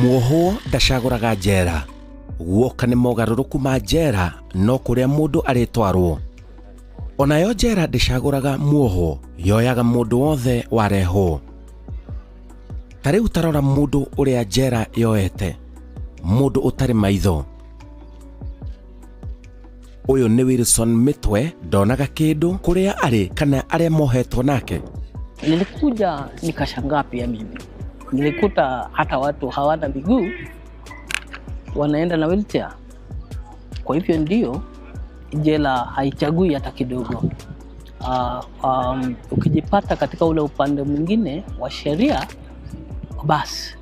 Muohwo ndacagũraga njera. Guoka nĩ mogarũrũku ma njera no kũrĩa mũndũ arĩtwarwo. Onayo njera ndĩcagũraga muohwo, yoyaga mũndũ wothe warehwo. Ta rĩu tarora mũndũ ũrĩa njera yoete, mũndũ ũtarĩ maitho. Ũyũ nĩ Wilson Mitwe, ndonaga kĩndũ kũrĩa arĩ kana arĩa mohetwo nake. Nilikuja nikashangaa pia mimi. Nilikuta hata watu hawana miguu wanaenda na wheelchair. Kwa hivyo ndio jela haichagui hata kidogo. Ukijipata katika ule upande mwingine wa sheria, basi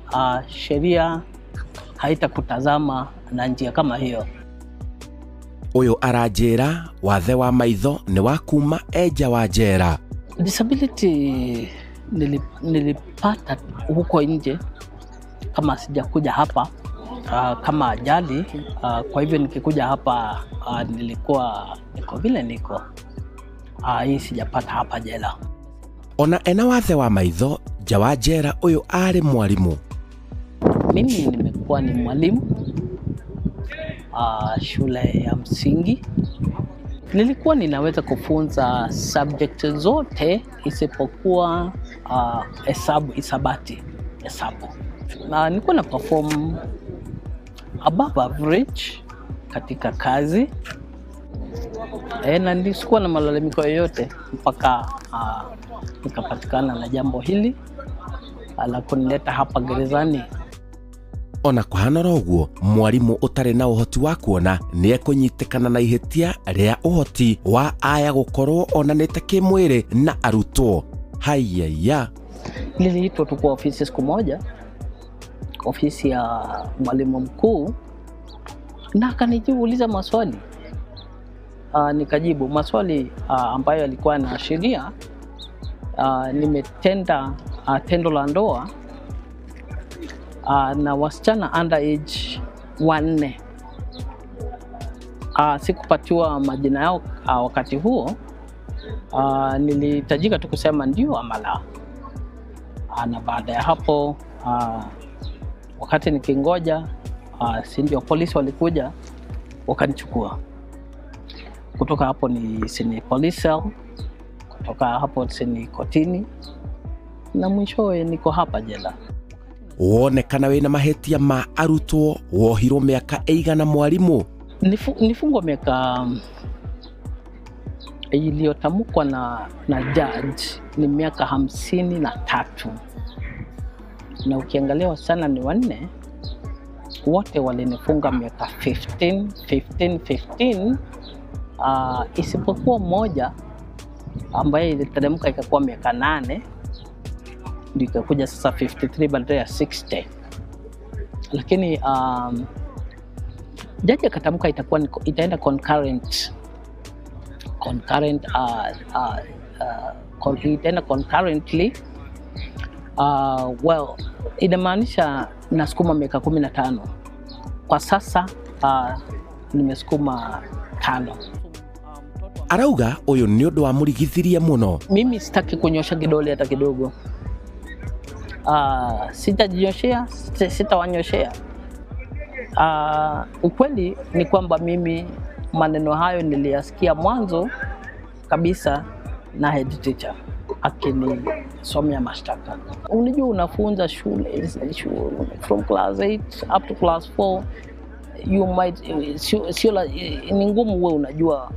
sheria haitakutazama na njia kama hiyo. Uyu aranjĩra wathe wa maitho nĩ wa kuma enja wa njera. Disability nilipata huko nje kama sijakuja hapa kama ajali. Kwa hivyo nikikuja hapa nilikuwa niko vile niko. Hii sijapata hapa jela. Ona ena wathe wa maitho nja wa njera uyu arĩ mwalimu. Mimi nimekuwa ni mwalimu shule ya msingi. Nilikuwa ninaweza kufunza subject zote isipokuwa hesabu, hisabati, hesabu. Na nilikuwa na perform above average katika kazi. Na sikuwa na malalamiko yoyote mpaka nikapatikana na jambo hili la kunileta hapa gerezani. Ona kuhana ũguo mwalimu ũtarĩ na ũhoti wa kuona nĩ ekũnyitĩkana na ihĩtia rĩa ũhoti wa aya gũkorwo onanĩte kĩmwĩrĩ na arutwo. Haiya. Niliitwa tu kwa ofisi siku moja, ofisi ya mwalimu mkuu, na akanijiuliza maswali. Nikajibu maswali ambayo yalikuwa yanaashiria nimetenda tendo la ndoa na wasichana underage 4. Sikupatiwa majina yao wakati huo. Nilihitajika tu kusema ndio ama la. Na baada ya hapo wakati nikingoja, si ndio polisi walikuja wakanichukua. Kutoka hapo ni sini police cell, kutoka hapo sini kotini, na mwishowe niko hapa jela. Wonekana wĩna mahĩtia ma arutwo wohirwo mĩaka ĩigana mwalimu? Nifungwa miaka iliyotamkwa na judge ni miaka 53. Na ukiangalia wasichana ni 4, wote walinifunga miaka 15, 15, 15, isipokuwa mmoja ambaye iliteremka ikakuwa miaka 8. Ndio ikakuja sasa 53 badala ya 60. Lakini jaji akatamka itakuwa itaenda concurrent. Itaenda concurrently. Well, inamaanisha nasukuma miaka 15. Kwa sasa nimesukuma 5. Arauga uyu ni ũndũ wamũrigithirie mũno. Mimi sitaki kunyosha kidole hata kidogo. Sitajinyoshea, sitawanyoshea. Ukweli ni kwamba mimi maneno hayo niliyasikia mwanzo kabisa na head teacher akinisomea mashtaka. Unajua unafunza shule from class 8 up to class 4, you might sio ni ngumu wewe unajua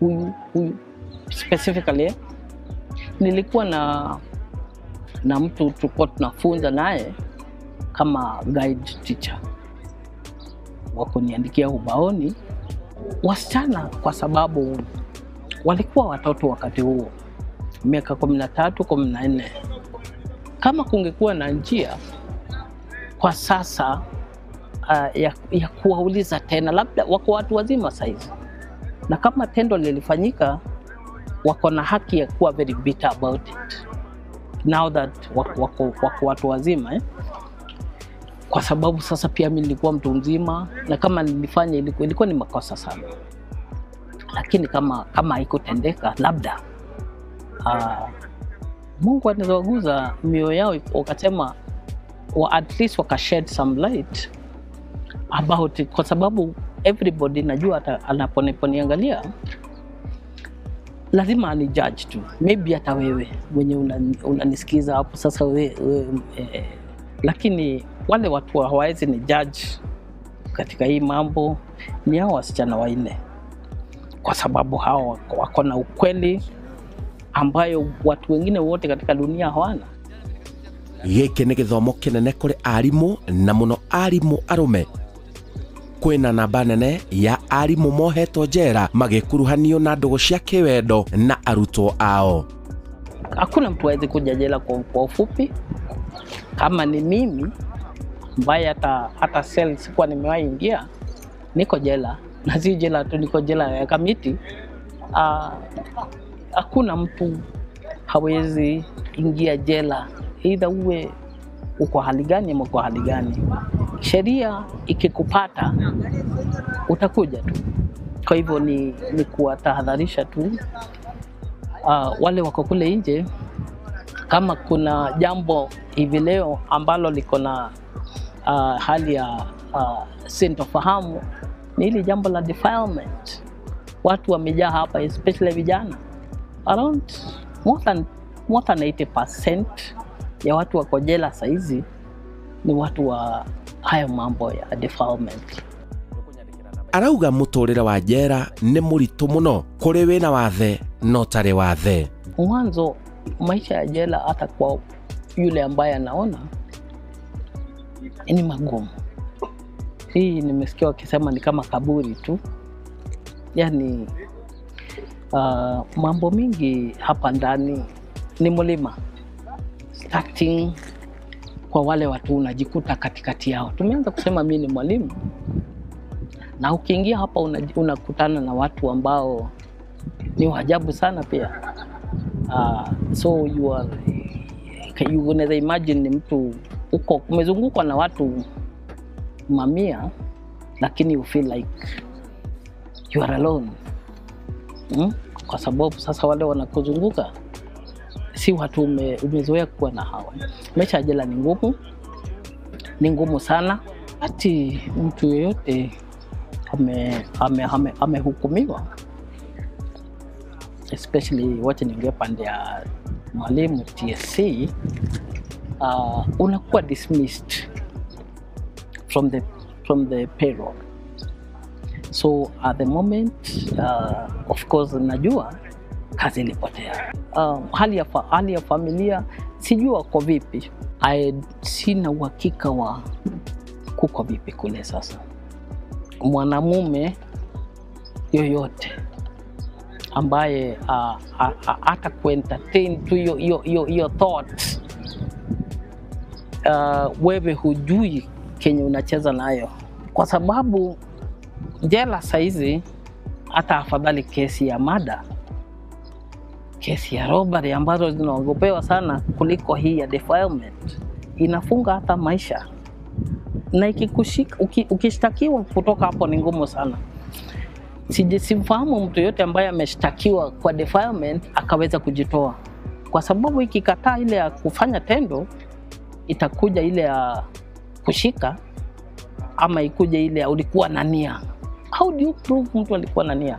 huyu specifically. Nilikuwa na mtu tulikuwa tunafunza naye kama guide teacher wa kuniandikia ubaoni. Wasichana kwa sababu walikuwa watoto wakati huo, miaka 13, 14. Kama kungekuwa na njia kwa sasa ya kuwauliza tena, labda wako watu wazima saizi, na kama tendo lilifanyika wako na haki ya kuwa very bitter about it now that wako watu wazima, eh? Kwa sababu sasa pia mimi nilikuwa mtu mzima, na kama nilifanya ilikuwa ni makosa sana. Lakini kama haikutendeka, labda Mungu anaweza kuguza mioyo yao wakasema Or at least waka shed some light about it, kwa sababu everybody najua hata anaponiangalia lazima ani judge tu, maybe hata wewe mwenye unanisikiza hapo sasa we, lakini wale watu hawawezi ni judge katika hii mambo ni hao wasichana wanne, kwa sababu hao wako na ukweli ambayo watu wengine wote katika dunia hawana. Gĩkĩ nĩ gĩthomo kĩnene kũrĩ arimũ na mũno arimũ arũme. Kwĩna namba nene ya arimũ mohetwo njera magĩkuruhanio na ndũgũ cia kĩwendo na arutwo ao. Hakuna mtu awezi kuja jela kwa ufupi. Kama ni mimi ambaye hata cell sikuwa nimewahi ingia, niko jela, na si jela tu, niko jela ya Kamiti. Hakuna mtu hawezi ingia jela, either uwe uko hali gani ama uko hali gani. Sheria ikikupata utakuja tu. Kwa hivyo ni kuwatahadharisha tu wale wako kule nje, kama kuna jambo hivi leo ambalo liko na hali ya sintofahamu, ni hili jambo la defilement. Watu wamejaa hapa, especially vijana. Around more than 80% ya watu wako jela saizi ni watu wa hayo mambo ya defilement. Arauga mũtũrĩre wa jera nĩ mũritũ mũno kũrĩ wĩna wathe no tarĩ wathe. Mwanzo maisha ya jela hata kwa yule ambaye anaona ni magumu. Hii nimesikia wakisema ni kama kaburi tu. Yani mambo mingi hapa ndani ni mlima. Starting kwa wale watu unajikuta katikati yao. Tumeanza kusema mimi ni mwalimu, na ukiingia hapa unakutana na watu ambao ni waajabu sana pia. So you unaweza imagine ni mtu uko umezungukwa na watu mamia, lakini you feel like you are alone. Kwa sababu sasa wale wanakuzunguka si watu umezoea kuwa na hawa. Maisha ya jela ni ngumu, ni ngumu sana. Ati mtu yeyote amehukumiwa, especially wacha niongee pande ya mwalimu TSC, unakuwa dismissed from the payroll. So at the moment, of course najua kazi ilipotea. Hali ya familia sijui wako vipi. Sina uhakika wa kuko vipi kule sasa. Mwanamume yoyote ambaye hata kuentertain tu your thoughts, wewe hujui kenye unacheza nayo, kwa sababu jela saizi hata afadhali kesi ya mada, kesi ya robbery ambazo zinaogopewa sana kuliko hii ya defilement. Inafunga hata maisha, na ikikushika ukishtakiwa kutoka hapo ni ngumu sana. Simfahamu mtu yote ambaye ameshtakiwa kwa defilement akaweza kujitoa, kwa sababu ikikataa ile ya kufanya tendo itakuja ile ya kushika, ama ikuja ile ya ulikuwa na nia. How do you prove mtu alikuwa na nia?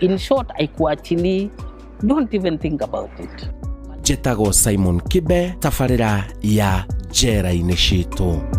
In short, haikuachilii. Don't even think about it. Njĩtagwo Simon Kibe, tabarĩra ya Njera-inĩ Citũ.